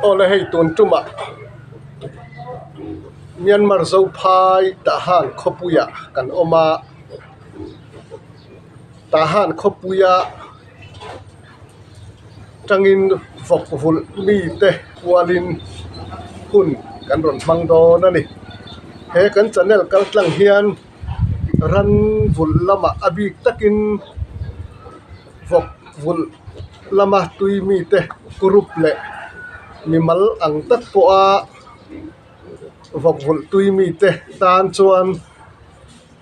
Awle hei tun tumah Myanmar Zophai Tahan khawpuiah kan awm a, Tahan khawpuia tangin vawk vulh mite kualin hun kan rawn hmang dawn a ni. He kan channel kal tlang hian ran vulh lamah a bik takin vawk vulh lama tui mite group leh mimal ang tak pawha vawk vulh tui mite tan chuan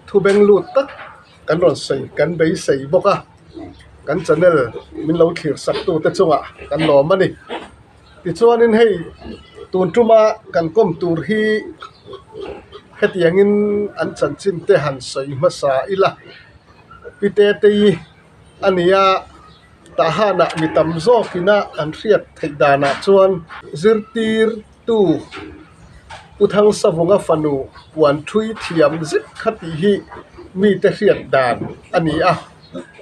thu beng lut tak kan rawn sawi kan beisei bawk a kan channel min lo thlir sak tute chungah kan lawm a ni tichuanin hei tun tuma kan kawm tur hi hetiangin an chanchin te han sawi hmasa ila pi Tetei a ni a Tahanah mi tam zawkina an hriat theih danah chuan zirtirtu Pu Thangsavunga fanu puan thui thiam zet kha tih hi mite hriat dan a ni a,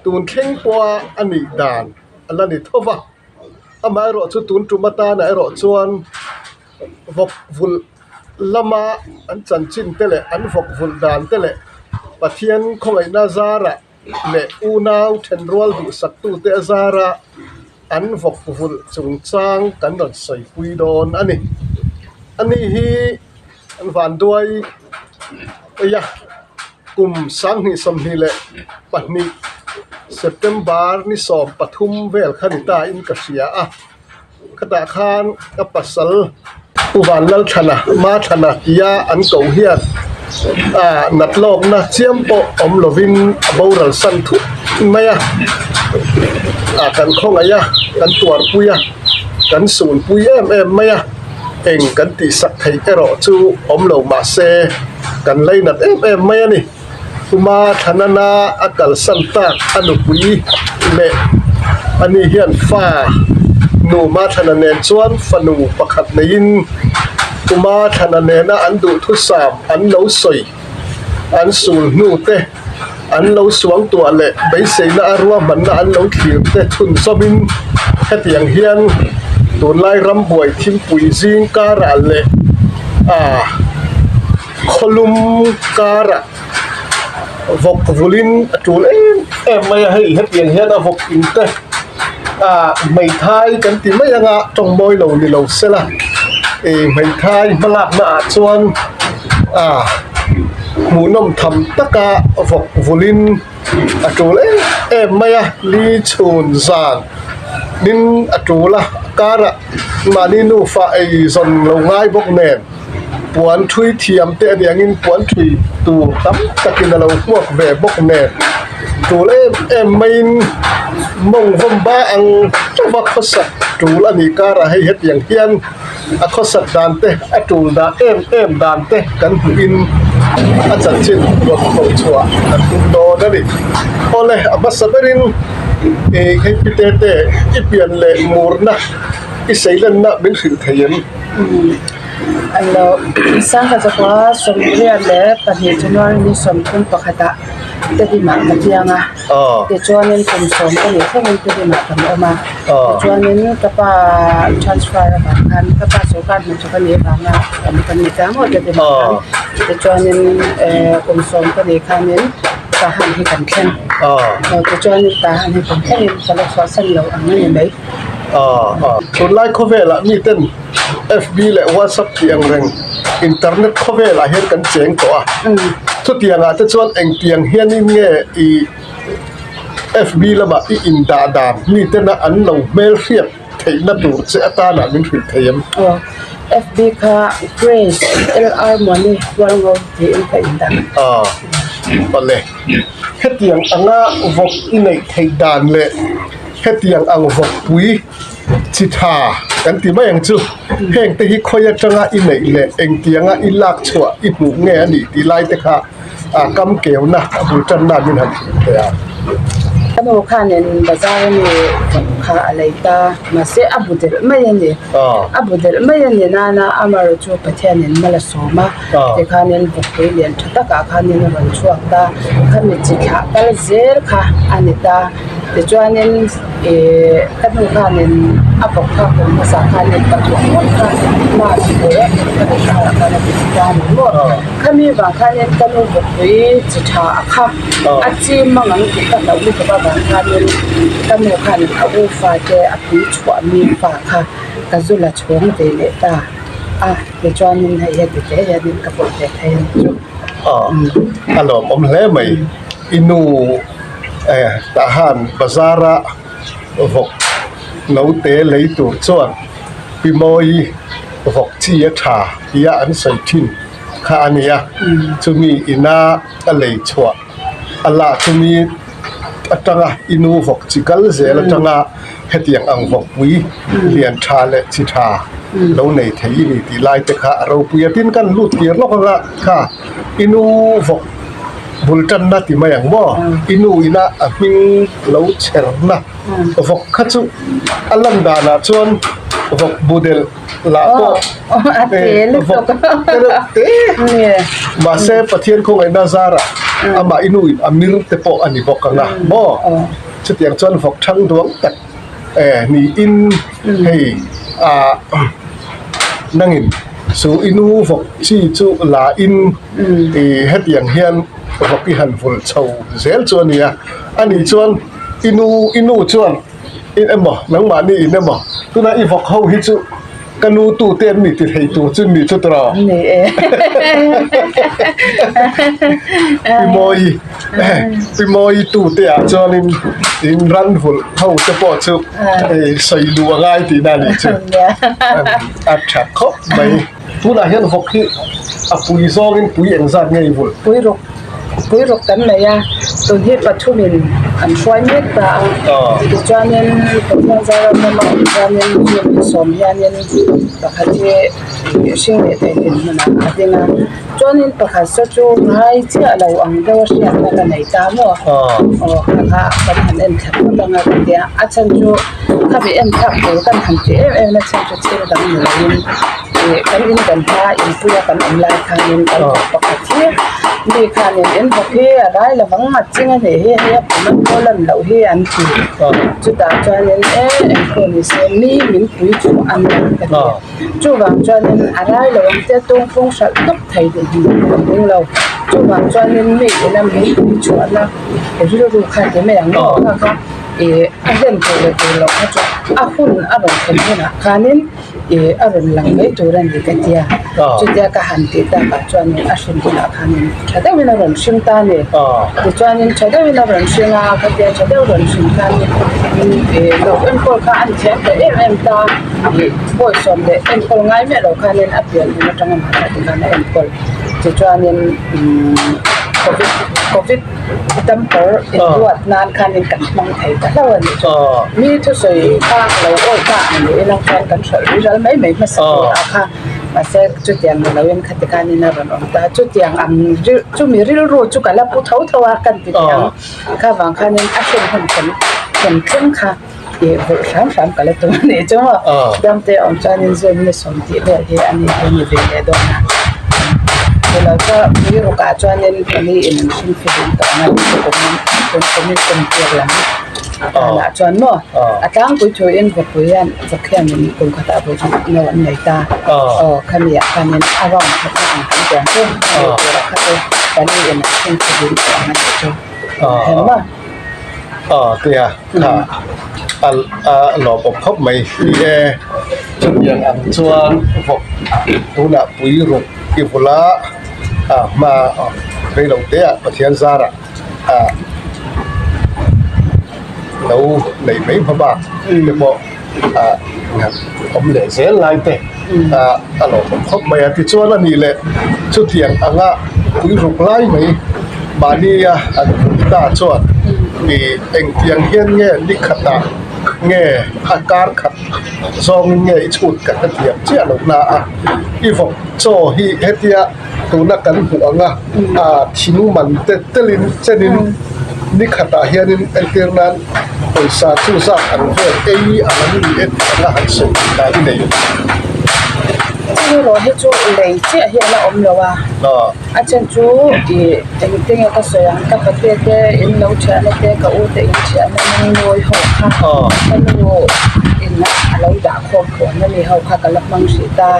tun thleng pawha a nih dan a la ni tho va. Amaherawh chu tun tum atana erawh chuan vawk vulh lama an chanchin te leh an vawk vulh dan te leh Pathian khawngaihna zarah leh unau thenrual duhsaktute a zara an vawk vulh chungchang kan rawn sawipui dawn a ni. Ani hi an vanduai eia kum 2022 September ni 13 vel kha ni ta in ka hria a, khatah khan ka pasal Pu Vanlalthana Mathana tia an koh hian ah nat lawkna chiam pawh awm lovin a boral san thut mai a, ah kan khawngaih a, kan tuarpui a, kan sunpui em em mai a, eng kan tihsak theih erawh chu awm lo mah se kan leinat em em mai a ni. Puma Thanana a kalsan tak a nupui leh ani hian fa nu Mathana nen chuan fanu pakhat neiin Puma Thana nena an duhthusam an lo sawi an sul hnu te an lo suang tuah leh beiseina a ruahmanna an lo thlir te chhunzawmin hetiang hian tunlai rambuai thingpui zing karah leh ah Khawlum karah vawk vulin a tul em em mai a, hei hetiang hian a vawk in te ah hmeithai kan ti mai anga tawng mawi lo ni lo sela ih hmeithai hmalakna ah chuan ah hmuhnawm tham taka vawk vulin a tul em em mai a li chhun zan nin a tul a karah mahni nufa eizawn lo ngai bawk nen. Puan thui thiam te a ni angin puan thui tur tam takin a lo hmuak ve bawk nen tul em em maiin mawng vawm ba ang chauha khawsak tul a nih karah hei hetiang hian a khawsak dan te a tul dah em em dan te kan hmuhin a chanchin rawn tho chhuah kan tum dawn a ni. Awle a hmasa berin ih hei pite te i pian leh murna i seilenna min hrilh thei em? Alo sangha zakua 32 January ni 31 ah Tedimah ka piang a tichuanin kum sawm ka nih thlengin Tedimah kan awm a tichuanin ka pa transfer avang khan ka pa sawrkar hnathawk a nih avanga awm kan ni ta ngawt Tedimah khan tichuanin eh kum sawm ka nih khanin Tahan hi kan thleng tichuanin Tahan hi kan thlengin ka la chhuahsan lo ang a ni mai. Tunlai khawvelah miten FB leh WhatsApp tih ang reng internet khawvelah hian kan cheng tawh a. Chutiangah te chuan engtiang hianin nge i FB lamah i indah dan mitena an lo hmelhriat theihna tur che atana min hrilh thei em? Aw, FB kha Grace LR Muani Hualngo tiin ka indah. Aw, awle. Hetiang anga vawk i neih theih dan leh hetiang ang vawkpui chi tha kan ti mai ang chu. Heng te hi khawi atanga i neih leh engtianga i lak chhuah i hmuh nge a nih tih lai te kha a kam keuna a bul tanna min han hrilh thei a. Ka nu khanin bazar a mi vawk kha a lei ta mahse a bu delh mai a ni. A bu delh mai a ni nana amaherawhchu chu Pathianin mal a sawm a tikhanin vawkpui lian tha takah khanin a rawn chhuak ta khami chi thlah kal zel kha a ni ta. Tichuanin ih ka nu khanin. A vawk kha kum hmasa khanin pathum ngawt kha March leh April karah khan a ti ta a ni maw? Khami vang khanin ka nu vawkpui chi tha a kha a chim mang ang tih ka hlauh lutuk avang khanin ka nu khanin a u fate a pui chhuah mi fa kha ka zu la chhawng ve leh ta a tichuanin hei heti te hianin ka pawh ve thei a ni chu. A lawmawm hle mai i nu tah han bazar a vawk note lei tur chuan Pi Mawi vawk chi a tha tia an sawi thin kha a ni a, chumi ina a lei chhuah a lah chumi atanga i nu vawk chi kal zel atanga hetiang ang vawkpui lian tha leh chi tha lo nei thei i ni tih lai te kha a ropui a, tin kan lut tir lawk anga kha i nu vawk bul tanna ti mai ang maw i nu ina a hming lo chherna vawk kha chu a lan danah chuan vawk bu delh lah pawh vawk te reuh te mahse Pathian khawngaihna zarah amah i nu in a mir te pawh a ni bawk ang a maw chutiang chuan vawk thang duang tak niin hei ah nangin chu i nu vawk chi chu la in ih hetiang hian vawk i han vul chho zel chu a ni a ani chuan i nu i nu chuan in emaw nangmahni in emaw tuna i vawk ho hi chu ka nu tu te an ni ti thei tur chu ni chu tawh ni e Pi Mawi Pi Mawi tu te ah chuanin in ran vulh ho te pawh chu hei sawi luh a ngai tihna a nih chu a tha khawp mai tunah hian vawk hi a pui zawngin pui engzat nge i vulh pui ruk pui ruk kan nei a tun hi pathumin an hruai mek ta a tichuanin Pathian Zairam lama awm chuanin June sawm hianin pakhat hi hring leh thei dinhmunah a ding a chuanin pakhat saw chu ngai chiah lo ang deuh a hriatna ka nei ta maw aw kha kha kan han en thla phawt ang a ka tia a chhan chu khami en thlak tur kan han ti em em a chhan chu thil dang ni loin Ih kan in dan hma inpuia kan awm lai khanin kan vawk pakhat hi mi khanin in vawk hi a rai lo vang a ching a nih hi hei a pum a thaw lan loh hi an ti chutah chuanin e engpawh ni se mi min pui chu a nia ka ti chuvang chuanin a rai lo ang te tawngpawng hralh tawp thei duh hmu an ring lo chuvang chuanin mi ina min pui chhuahna rilru kha ti mai ang maw kha kha ih a hlen tur leh tur loh kha chu a hun a rawn thlen hunah khanin. Ih a rawn lang mai tur a ni ka tia chutia ka han tih takah chuanin a hrim hunah khanin tha deuhin a rawn hring ta a ni tichuanin tha deuhin a rawn hring a khatia tha deuh rawn hring khanin ih lo enkawl kha a ni thiam ta em em ta ih bawisawm leh enkawl ngai miah lo khanin a pian hun atanga mahni te khan a enkawl tichuanin umm covid covid damper inruat nan khanin kan hmang thei ta hlauh a nih chu mi thusawi kha lo awih ta ang ni ila chuan kan hralh ri ral mai mai hmasa tur a kha mahse chutiang ni loin khati khanin a rawn awm ta chutiang ang ril chumi rilru chu ka la pu tho tho a kan ti teh ang kha vang khanin a hrin hun thlen thlen thleng kha ih vulh hram hram ka la tum a nih chu maw damte awm chuanin zun ni sawm tih vel hi a ni hi a ni ve leh dawn a chulo chuan pui rukah chuanin pali in an hring fihlim tawh ang a kum kumin kum tir lam danah chuan maw a tlangpui thuin vawkpui hian vawk hianin kum khatah vawi khat no an nei ta aw khami ah khanin a round khat na ang kan tiang chu a nei tur ah kha chu pali in an hring fihlim tawh ang a nih chu engmaw. Aw tia kha a a lawmawm khawp mai ni e chutiang ang chuan vawk tunah pui ruk i vula a hma reilo te ah Pathian zarah ah lo nei mai hma bak te pawh ah awm leh zel lai te ah a lawmawm khawp mai a tichuan a nih leh chutiang anga pui ruk lai mai mahnia an pui ta chuan ih engtiang hian nge ni khatah nge a kar khat zawngin nge i chhut ka hrethiam chiah lo na a i vawk chaw hi hetia tuna kan hmuh ang a ah thing man te telin chenin ni khatah hianin entir nan pawisa chu zat ang vel ei ang an ni e tih anga han sawi tih dan i nei. Chumi erawh hi chu lei chiah hi a la awm lo a, a then chu ih engte nge ka sawi ang ka pate te in lo thiahna te ka u te in thiahna nung nawi ho kha ka nu in. a lo dah khawm phuan a mi ho kha ka la hmang hrih ta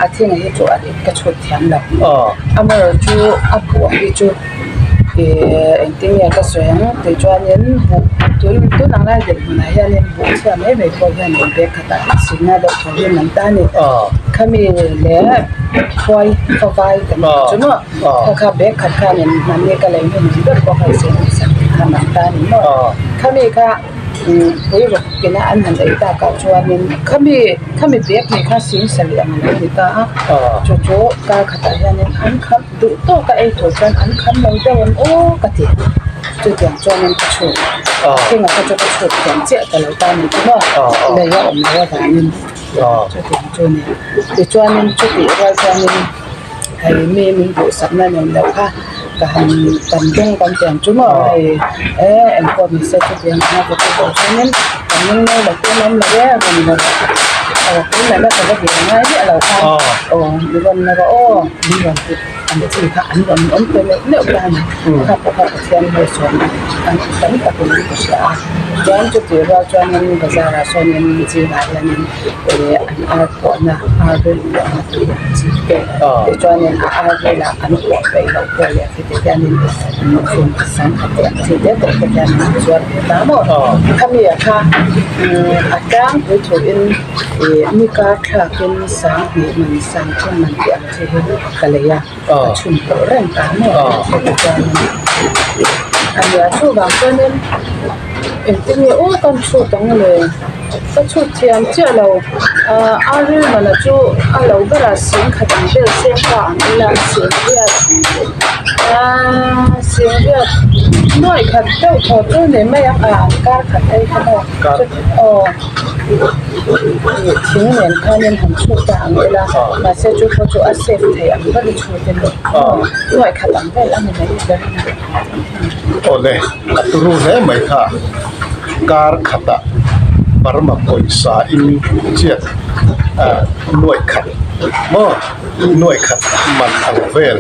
a thinga hi chu a dik ka chhut thiam lo amaherawhchu a buh hi chu ihh engtin nge ka sawi ang tih chuanin buh tun tun ang lai dinhmunah hianin buh chhia mai mai pawh hian in bag khatah sina deuh thaw hi man ta a ni khami leh khuai favai kan tih chu maw kha kha bag khat khanin mahni ka lei hmun ber pawh kha sin sak kha man ta a ni maw khami kha. Pui ruk ina an han ei takah chuanin khami khami bag nih kha sing sarih ang alo ni ta a chu chu kar khatah hianin an kham duh tawka ei tur chuan an kham lo deuh ang aw ka ti chutiang chuanin ka chhut thing ah kha chu ka chhut thiam chiah ta lo ta a ni chu maw lei a awm loh avangin chutiang chu a ni tichuanin chutih rual chuanin. Hei mi min duhsakna nen loh kha ka han kan dawng kan tiang chu maw hei e engpawh ni se chutiang anga ka ti tawh chuanin kan ning lo te an awm lo e rawn la rawh aw tunah la ka va dil ngai miah lo kha aw mi rawn la rawh aw min rawn ti ang chi kha an rawn awm ta neuh neuh ta a ni kha pawh kha Pathian malsawmna an tam takin an ka hria a chuan chutih rual chuanin bazar ah sawnin zingah hianin. Ih an ar pawhna ar ril pawhna tih ang chi te tichuanin a ar rilah an puah peih loh pawh leh khiti hianin sangha te ang chi te pawh te hian an zuar ve ta maw khami ah kha a tlangpui thuin ih ni kar thlakin sanghnih man sangthum man tih ang chi hi ka lei a ka chhun tawh reng ta maw tichuanin a nia chuvang chuanin engtin nge aw kan chhut ang le. Ka chhut thiam chiah lo ahh a ril mana chu a lo berah sing khat ang vel seng ta ang ila sing riat ahh sing riat nuaih khat deuh thaw chu ni mai ang ah an kar khat phei kha maw aw thing nen khanin han chhut ta ang ila mahse chu pawh chu a safe thei ang ber i chhut a ni nuaih khat ang vel a ni mai ber a ni. Awle a turu hle mai kha kar khatah Burma pawisa in chiat ah nuaih khat maw nuaih khat man ang vel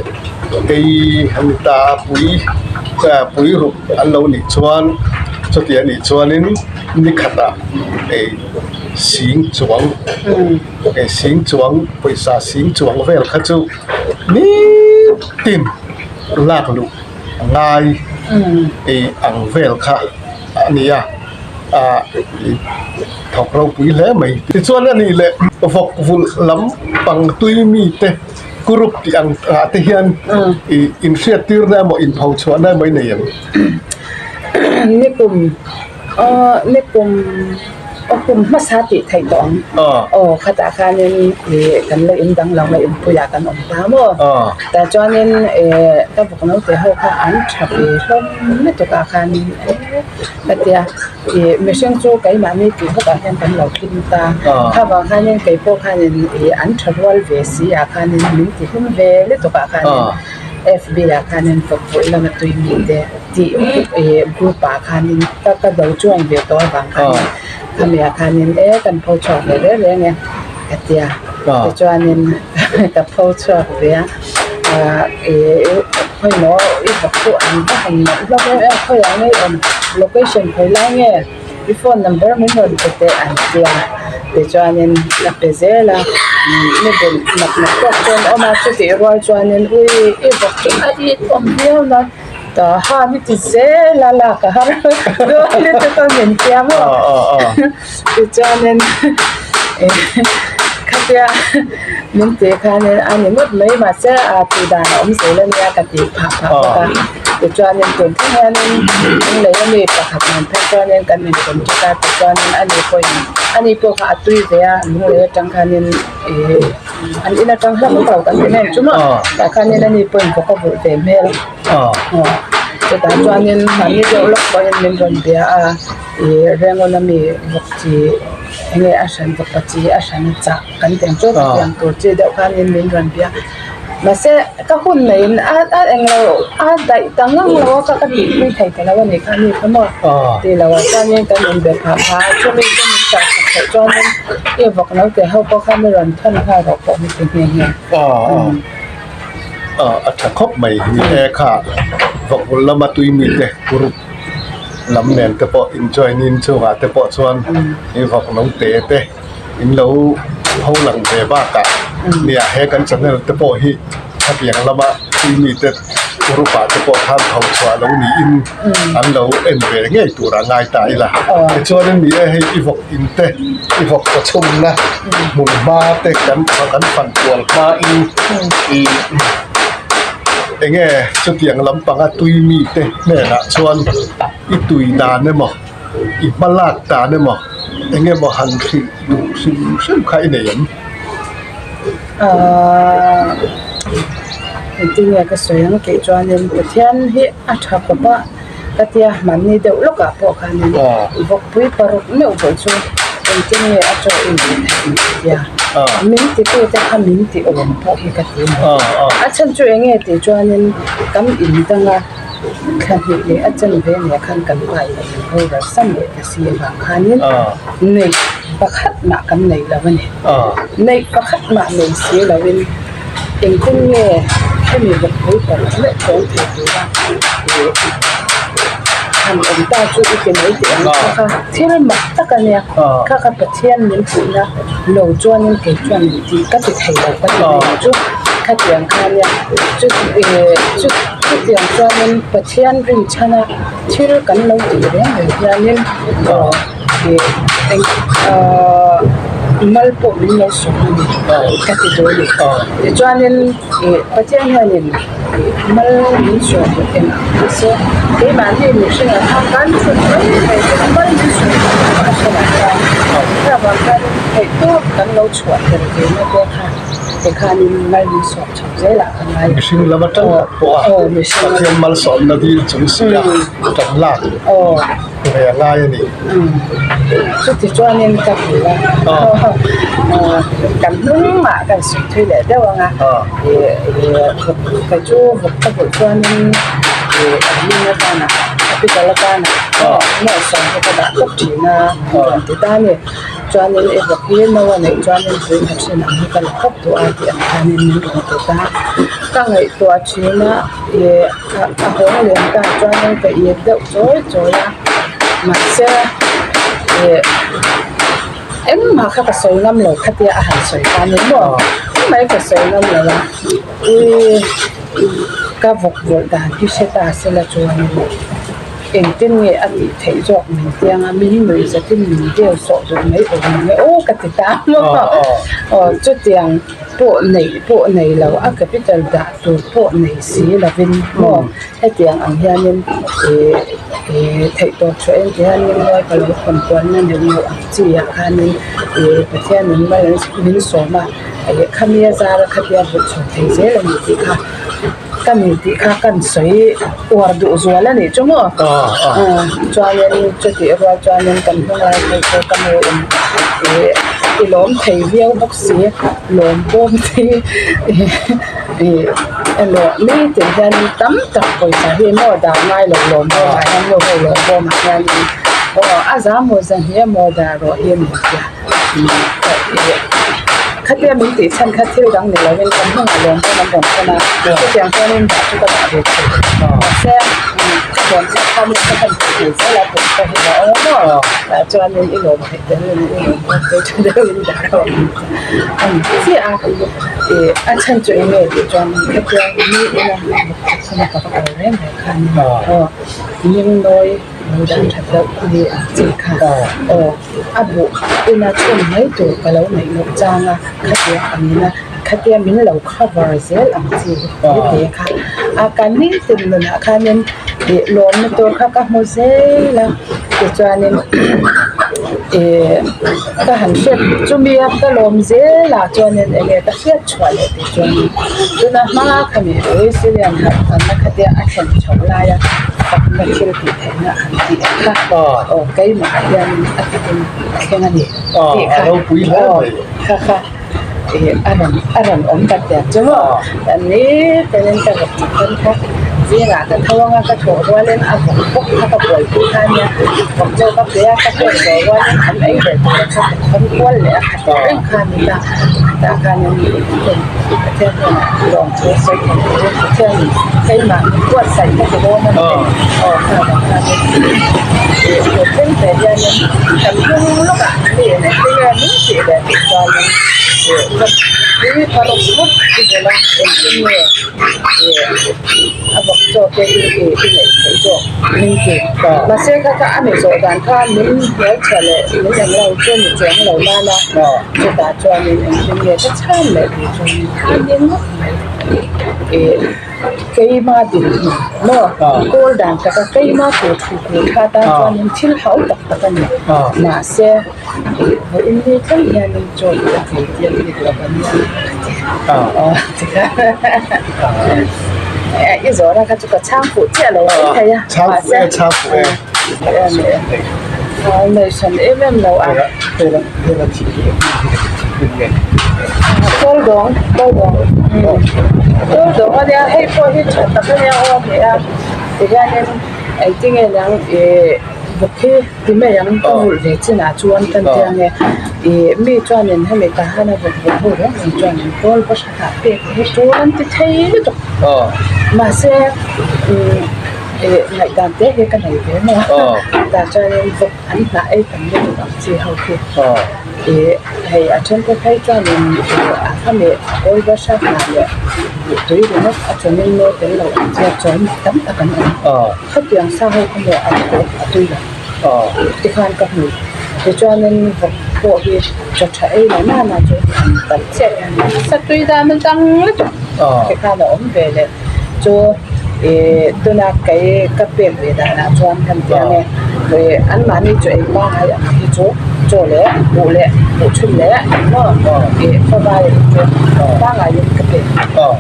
kei an ni ta a pui ah pui ruk an lo nih chuan chuti a nih chuanin ni khatah ei sing chuang ei sing chuang pawisa sing chuang vel kha chu nitin lak luh a ngai ei ang vel kha a ni a ah thawk ropui hle mai tichuan a nih leh vawk vulh lam pang tui mite group tih ang ah te hian ih inhriat tirna emaw inpho chhuahna emaw i nei ang. Nikum aw nikum aw kum hmasa tih theih tawh ang aw khatah khanin ih kan la in dang lo la inpuiah kan awm ta maw tah chuanin ih ka vawk naute ho kha an tha ve hlawm lutuk ah khanin e ka tia ih mihring chu keimahni tih bawkah hian kan lo hlim ta kha vang khanin keipawh khanin ih an tha rual ve si ah khanin min ti hlim ve lutuk ah khanin F B ah khanin vawk lama tui mite tih ih group ah khanin ka ka do chuan ve tawh avang khanin khami ah khanin e kan pho chhuak ve reng reng e ka tia tichuanin ka pho chhuak ve a ah ih khawimaw i vawk chu an va han mawlh hlawk em em khawiah nge i awm location khawi lai nge. I phone number min rawn pe teh an tia tichuanin ka pe zel a ni bel mak mak tawk chuan a awm a chutih rual chuanin ui i vawk chu a it awm viau na ta han i ti zel a lak a har dawn lutuk a min tia maw tichuanin khatia min tih khanin a ni ngawt mai mahse a tih dan a awm zel a nia ka tih phah phah bawk a. Tichuanin tun thleng hianin lunglei ami pakhat nen phei chuanin kan inkawm tlat a tichuanin ani pawhin ani pawh kha a tui ve a lunglei atang khanin ih an in atang hlauh vak lo kan ti mai ang chu maw tah khanin ani pawhin vawk a vulh ve hmel aw chutah chuanin mahni deuh lawk pawhin min rawn bia a ih Rengon ami vawk chi enge a hran vawk pa chi a hran a chah kan ti ang chu chutiang tur chi deuh khanin min rawn bia. Mahse ka hun neiin a a englo a daih ta ngang lo a ka ka tih pui thei ta lo a nih kha ani kha maw tih loh ah chuanin kan inbe phah phah a chumi chu min chah sak theih chuanin i vawk naute ho pawh kha mi rawn thawn nghal rawh pawh mi ti nghe nghe. A tha khawp mai ni e kha vawk bul lama tui mite group. lam nen te pawh in join in chungah te pawh chuan i vawk no te te in lo pho lang ve bakah nia he kan channel te pawh hi khatiang lama tui mite group ah te pawh khan tho chhuah lo niin an lo en ve ngei tur a ngai ta ila tichuanin ni e hei i vawk in te i vawk chaw chhumna hmun hma te kan kan fan kual hmain ih eng nge chutiang lampanga tui mite hnenah chuan i tui dan emaw i hma lak dan emaw eng emaw han hrilh duh hrim hrim kha i nei em? Ahh engtin nge ka sawi ang tih chuanin Pathian hi a tha khawp a ka tia hmanni deuh lawkah pawh khanin vawkpui paruk meuh pawh chu engtin nge a chaw in tih theih ang ka tia min titu te kha min ti awm pawh hi ka ti mai a chhan chu eng nge tih chuanin kan in dang a thla hnih leh a chen ve nia khan kan pa in a in boral san leh ta si avang khanin neih pakhat mah kan nei lo a ni. Neih pakhat mah nei si loin engtin nge hemi vawkpui paruk meuh tawng thei tura ih han awm ta chu i ti mai teh ang kha kha thil mak tak a nia kha kha Pathian min puihna lo chuanin kei chuan tih ka ti thei lo ka ti mai ang chu khatiang kha nia chu ih chu chutiang chuanin Pathian rinchhana thil kan lo tih reng reng hianin aw. Ih eng mal pawh min lo sawm a ni ka ti duh a ni tichuanin ih Pathian hianin mal min sawm duh eng ang mahse keimahni mihringah khan kan chhun mai mai chu mal min sawm duh pawh a hre lo a hei avang khan theihtawp kan lo chhuah tel ve na te kha tikhanin mal min sawm chho zel ah ka ngai mihring lam atang tak pawh a Pathian malsawmna dil chung si a kan lak. Ve a ngai a ni. Chuti chuanin ka hmu a, kan hnungah kan sawi thui leh deuh ang a, kei chu vawk ka hmuh chuanin admin atana capital atana mawlsawm hi ka dah tawp thin a, an rawn ti ta a ni. Chuanin i vawk hi no a neih chuanin pui khat hrin ang hi ka la khawp duh a tih ang khanin min rawn ti ta. Ka ngaihtuah thin a. Ih a hawng lem ta chuanin ka it deuh chawi chawi a mahse ih engmah kha ka sawi ngam lo khatia a han sawi ta ni maw engmah ka sawi ngam lo a ih ka vawk vawlh dan hi hre ta sela chuanin engtin nge a tih theih zawk min tiang a min nuih zatin min deu sawh duh mai awm ang e aw ka ti ta maw aw chutiang pawh neih pawh nei lo a capital dah tur pawh nei si lovin maw hetiang ang hianin ih ih theihtawp chhuah en ti hianin ruai ka lo hawn kualna neuh neuh ang chi ah khanin ih Pathianin mal min sawm a ih khami a zara khatia vut chho thei zel a ni tih kha ka ni tih kha kan sawi uar duh zual a nih chu maw chuanin chutih rual chuanin kan hnung lai phei chu ka nu in ih i lawm thei viau bawk si lawm bawm te ih emaw nitin hian tam tak pawisa hi maw dah ngai lo lawm bawm ah hian nu ho lawm bawm ah hianin aw a za maw zahnih emaw dah rawh hi min tia khatia min tih chhan kha thil dang ni lovin kan hnungah lawm pawn an rawn thawn a chutiang chuanin dah chu ka dah ve thei mahse ka lawm chhan kha min ka han tih thei zel a tum pawh hi a awm maw tah chuanin i lawm theih tel in i lawm bawk te tha deuhin dah rawh a ni chiah a ih a chhan chu eng nge tih chuan khatia mi ina bawk ka va kal reng reng khan aw ning nawi. Lo dan that loh hi ang chi kha aw a buh ina chhun mai tur ka lo neih loh chang a khatia angin a khatia min lo cover zel ang chi te te kha a ka nitin nunah khanin ih lawmna tur kha ka hmu zel a tichuanin ih ka han hriat chumi a ka lawm zel ah chuanin eng nge ka hriat chhuah leh tih chuanin tuna hma khami Sicilian harh tanna khatia a thlen chhoh laia fakna thil tih theihna an tih ang kha aw keimah ah hianin a takin a thleng a ni tih kha aw kha kha ih a rawn a rawn awm ta tiang chu maw kan ni tanin ka vawk chak dawn kha zingah ka tho anga ka thawh rualin a vawk bawk kha ka buaipui kha ania vawk chaw ka pe a ka pek zawh rualin an ei leh tur a kha ka khawn kual leh a kha tih reng kha a ni ta. Tah khanin Pathian hnenah lawmthu sawi thei turin Pathianin keimah min buatsaih ka ti dawn a ni. Aw kha vang khanin ih he thleng ve hianin kan hnung lawkah mi in engtin nge min tih leh tih chuanin ih ka pui ka rawk ngawt i bel a engtin nge ih a vawk chaw te hi ih i neih theih zawk min ti. Mahse kha kha a ni zawh dan kha min hmelchhe leh min englo chu ni chuang lo nana. Chutah chuanin engtin nge ka chhan leh tih chu a ni ngawt mai. Ih keima dinhmun maw kawl dan taka keima tur thu tur kha tan chuanin thil hau tak tak a ni. Mahse ih vawiin ni thleng hianin chaw hi a thei tir bik lo a nia ka ti a. I zawhna kha chu ka chhang fuh chiah lo mai thei a. Mahse Nei hran em em lo a. Kawl dawng kawl dawng kawl dawng a nia hei pawh hi tha tak a nia aw a ni a tihianin engtinge niang ih bawk hi ti mai ang ka vulh ve chinah chuan kan tia nge ih mi chuanin hemi tah hian a vawk vawk ho reng reng chuanin kawl va hratah pek hi tul an ti thei lutuk mahse umm ih ngaihdan te hi ka nei ve maw tah chuanin vawk an hnah ei tam lutuk ang chi ho khi ih hei a then te phei chuanin ih a khami kawl basa hnah leh tui ringawt a chawmin maw tel lo ang chi a chawm tam tak an awm khatiang sa ho kha maw an tawp a tui lo tikhan ka hmu tichuanin vawk pawh hi chaw tha ei lo nana chu an talh chiah hian sa tui dan a dang lutuk tikhan a awm ve leh. Chu ih tuna kei ka pek ve danah chuan kan ti ang e ih anmahni chu ei pangngai ang hi chu chaw leh buh leh buh chhun leh maw ih khawvai hi chu pangngaiin ka pek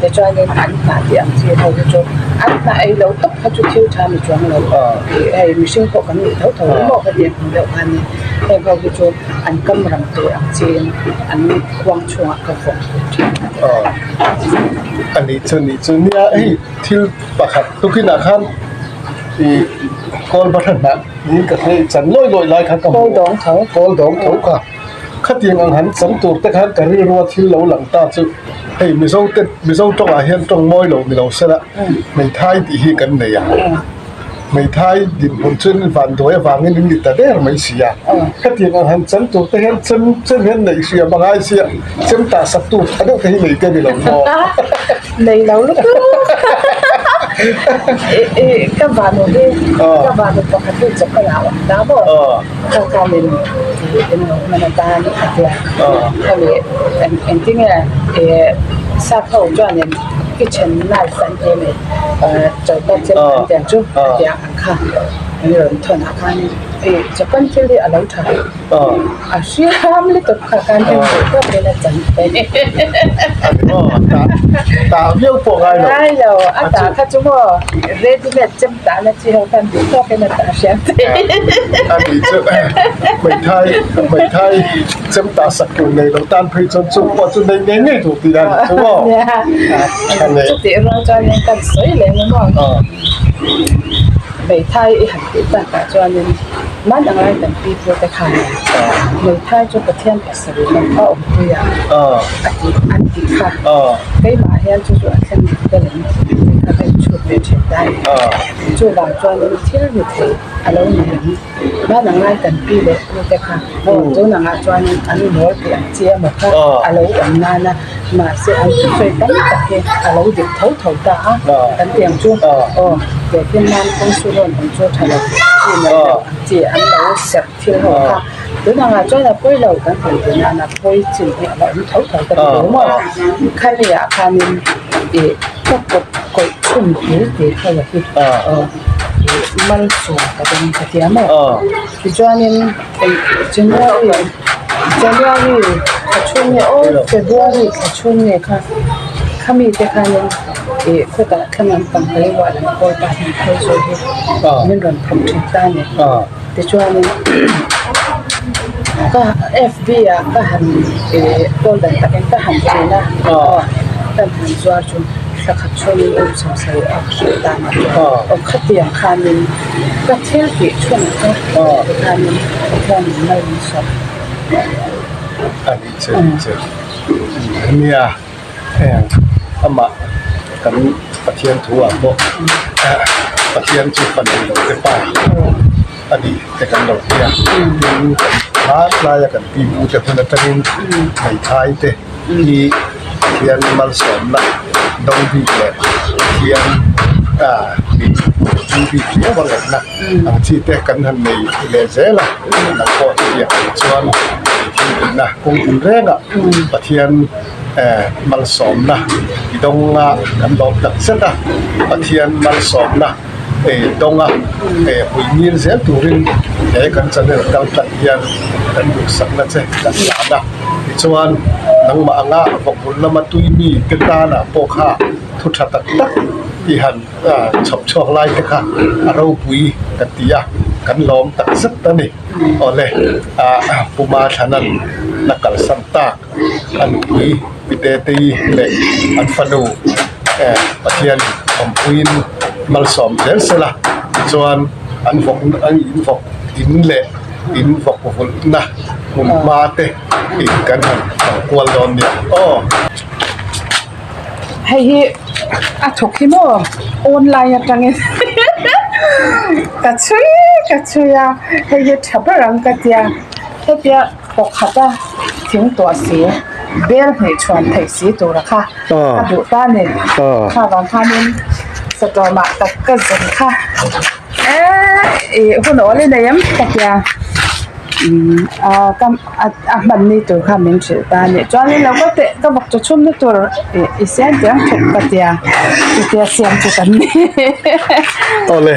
tichuanin an hnah tih ang chi ho hi chu an hnah ei lo tawp kha chu thil tha ni chuang lo ih hei mihring pawh kan nih tho tho maw ka ti ang deuh kha ni heng ho hi chu an kam ram tur ang chiin an khuang chhungah ka vawk thin a ti. A nih chu nih chu nia hei thil pakhat tukinah khan ih kawl bahra hnah niin ka hria i chan lawi lawi lai kha ka hmu kawl dawng tho kha khatiang ang han chan tur te khan ka rilrua thil lo lang ta chu hei mizo te mizo tawngah hian tawng mawi lo ni lo sela hmeithai tih hi kan nei a. Hmeithai dinhmun chu van dawi avangin in ni ta der mai si a, hetiang ang han chan tur te hian chem chem hian neih hriam a ngai sia, chem tah sak tu tha deuh te hi nei te a ni lo maw? Nei lo lutuk ka vanu hi ka vanu pakhat hi chaw ka la awm ta maw kha khanin eng lo hman atan a tia khami engtinge sap ho chuanin kitchen knife an ti a ni. Choka chem an tiang chu a tiang ang kha an rawn thawn ah khanin ih Japan thil hi a lo tha a hriam lutuk kha khan heng duh tawk in a chan thei Tah viau pawh ngai lo. Ngai lo a tah kha chu maw ready made chem tah na chi ho khan duh tawk in a tah hriam thei. A nih chu hmeithai hmeithai chem tah sak tur nei lo tan phei chuan chung pawh chu nei ngei ngei tur tih a ni chu maw. Chutih rual chuanin kan sawi leh ang emaw hmeithai i han tih takah chuanin hman ang lai kan pi pu te khan hmeithai chu Pathian pasarih lam a awmpui a a tih an tih kha keimah hian chu chu a thleng dik tel em tih kha ka inchhut ve thin ta a ni. Chuvang chuanin thil ni thei a lo ni ang. Hman ang lai kan pi leh pu te kha aw tun angah chuanin an mawl tih ang chi emaw kha a lo awm nana mahse an thusawi tam tak hi a lo dik tho tho ta a kan ti ang chu aw tehkhin nan kawng su rawn awm chu tha lo chi mai lo ang chi an lo serh thil ho kha tun angah chuan a pawi lo kan han ti nana pawi chin hi a la awm tho tho ka ti lo maw khami ah khanin ih ka kawt kawih chhun pui tih ho hi aw. Malsawm ka dawn ka tia maw tichuanin January January thla chhung nge aw February thla chhung nge kha khami te khanin ih khawtah thlang an pang ka ruah lam kawl pa hian phei zawh hi min rawn thawk thin ta a ni tichuanin ka F B ah ka han ih kawl dan takin ka han chhin a kan han zuar chu. Thla khat chhungin um sawmsarih a hrilh dan a tia. Aw khatiang khanin ka thil tih chhun kha tikhanin Pathianin mal min sawm. A nih che, a nih che. Nia heng amah kan Pathian thu ah pawh Pathian chu fa nei lo te pa a ni te kan lo ti a, tin kan hmanlaia kan pi pu te hun atangin hmeithai te hi Pathian malsawmna dawng bik leh Pathian nih tui bik riau a ngaihna ang chi te kan han nei leh zel a, nang pawh chutiang ang chuan thil tihna kawng tin rengah Pathian malsawmna i dawnga kan lawm tak zet a, Pathian malsawmna dawnga pui ngil zel turin he kan channel kal tlat hian kan duhsakna che kan hlan a, tichuan nangmah anga vawkbul lama tui mi te tanah pawh kha thu tha tak tak i han chhawp chhuak lai te kha a ropui kan ti a, kan lawm tak zet a ni. Awle, Puma Thlanan la kalsan tak. A nupui Pitetei leh an fanu Pathian awmpuiin malsawm zel sela tichuan an vawk an in vawk in leh in vawk vulhna hmun hma te in kan han fang kual dawn nia aw. Hei hi a thawk hi maw online atangin ka chhui ka chhui a hei hi tha ber ang ka tia hetia. Pakhat a thing tuah si bel hnih chhuan theih si tura kha a duh ta a ni kha vang khanin satawmah tak ka zin kha eee ih hun awl i nei em ka tia umm a ka a hman ni tur kha min hrilh ta a ni chuanin lo ka teh ka vawk chaw chhum na tur ih i siam teh ang thawk ka tia chutia siam chu kan ni. Awle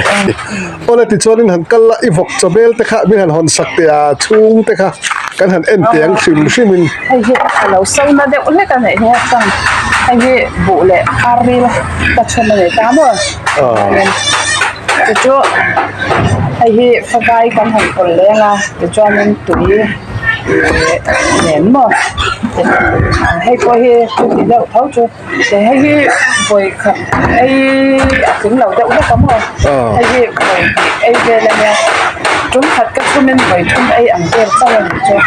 Awle tichuanin han kal la i vawk chaw bel te kha min han hawn sak teh a chhung te kha kan han en teh ang hrim hrim in. Hei hi a lo so na deuh hlek a neih hi a chuan hei hi buh leh ar ril ka chhun a nei ta maw chu chu hei hi favai kan han pawlh leng a tichuanin tui nen maw hei pawh hi chuti deuh tho chu. Hei hi vawi khat ei a tling lo deuh hlek a maw hei hi vawi hnih ei vel a nia tum khat ka chhumin vawi thum ei ang vel chauh a nih chu.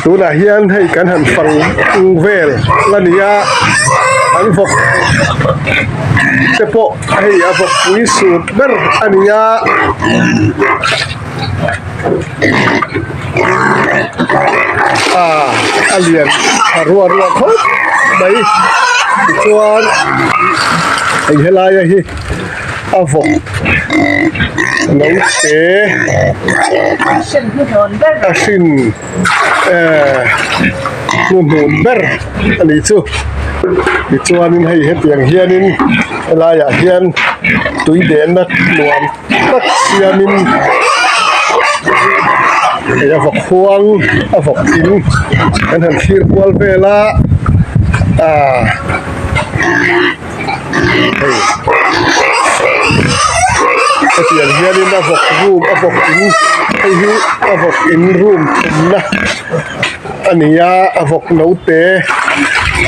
Tunah hian hei kan han fang vel a ni a an vawk te pawh hei a vawk pui sut ber a ni a. A lian tha ruah ruah khawp mai tichuan hei helaia hi a vawk naute a hrin ehh hnuhnun ber a nih chu tichuanin hei hetiang hianin helaiah hian tui dehna nuam tak siamin hei a vawk huang a vawk in kan han thlir kual vel a ah hei hetiang hianin a vawk room a vawk in hei hi a vawk in room thumna a ni a a vawk naute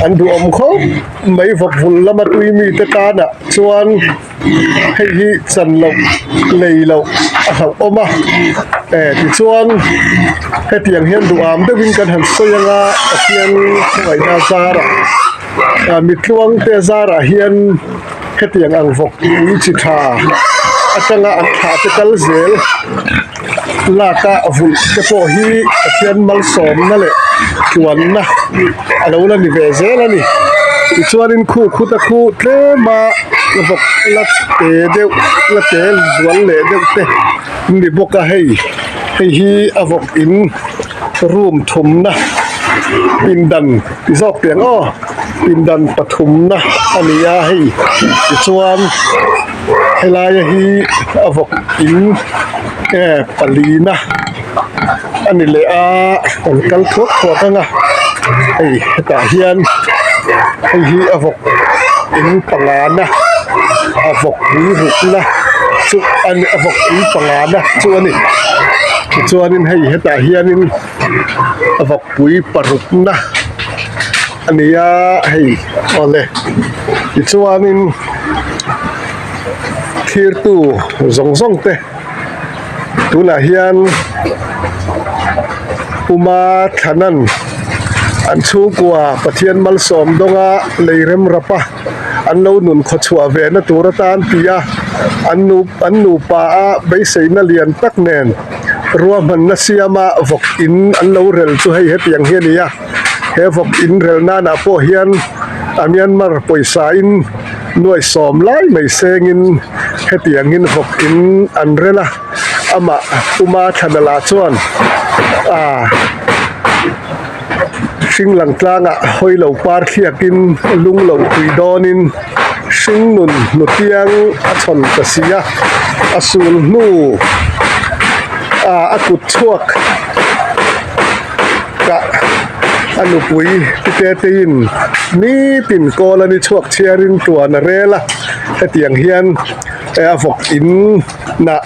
an duhawm khawp mai vawk vul lama tui mite tanah chuan. Hei hi chan loh lei loh a hlauhawm a eh tichuan hetiang hian duham deuhin kan han sawi anga Pathian khawngaihna zarah ah mitluang te zarah hian hetiang ang vawk ui chi tha atanga an thlah te kal zel lak a vulh te pawh hi Pathian malsawmna leh tluanna a lo la ni ve zel a ni tichuanin khu khut a khu tlem a vawk la te deuh la te zual leh deuh te an ni bawk a hei hei hi a vawk in room thumna pindan ti zawk teh ang aw pindan pathumna a ni a hei tichuan. Helaia hi a vawk in nge palina a ni leh a kan kal thuak thuak ang a hei hetah hian hei hi a vawk in pangana a vawk pui rukna chu a ni a vawk pui pangana chu a ni tichuanin hei hetah hianin a vawk pui parukna a ni a hei awle tichuanin. Thirtu zawng zawng te tunah hian Puma Thlanan. An chhungkua Pathian malsawm dawnga lei rem rap a, an lo nun khawchhuah ve na tur atan ti a, an nu an nupa a beiseina lian tak nen ruahmanna siama vawk in an lo rel chu hei hetiang hi a ni a, he vawk in rel nanah pawh hian a Myanmar pawisa in nuai sawm lai mai sengin hetiangin vawk in an rel a, amah Puma Thlanala chuan ah. Hring lang tlangah hawi lo par thliakin lung lo pui dawnin hring nun hnutiang a chhawn ta si a, a sul hnu ah a kut chhuak kah a nupui pite teiin nitin kawl a ni chhuak chhiarin tuan a rel a, hetiang hian a vawk in nah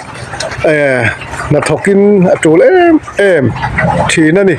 eh hnathawkin a tul em em thin a ni.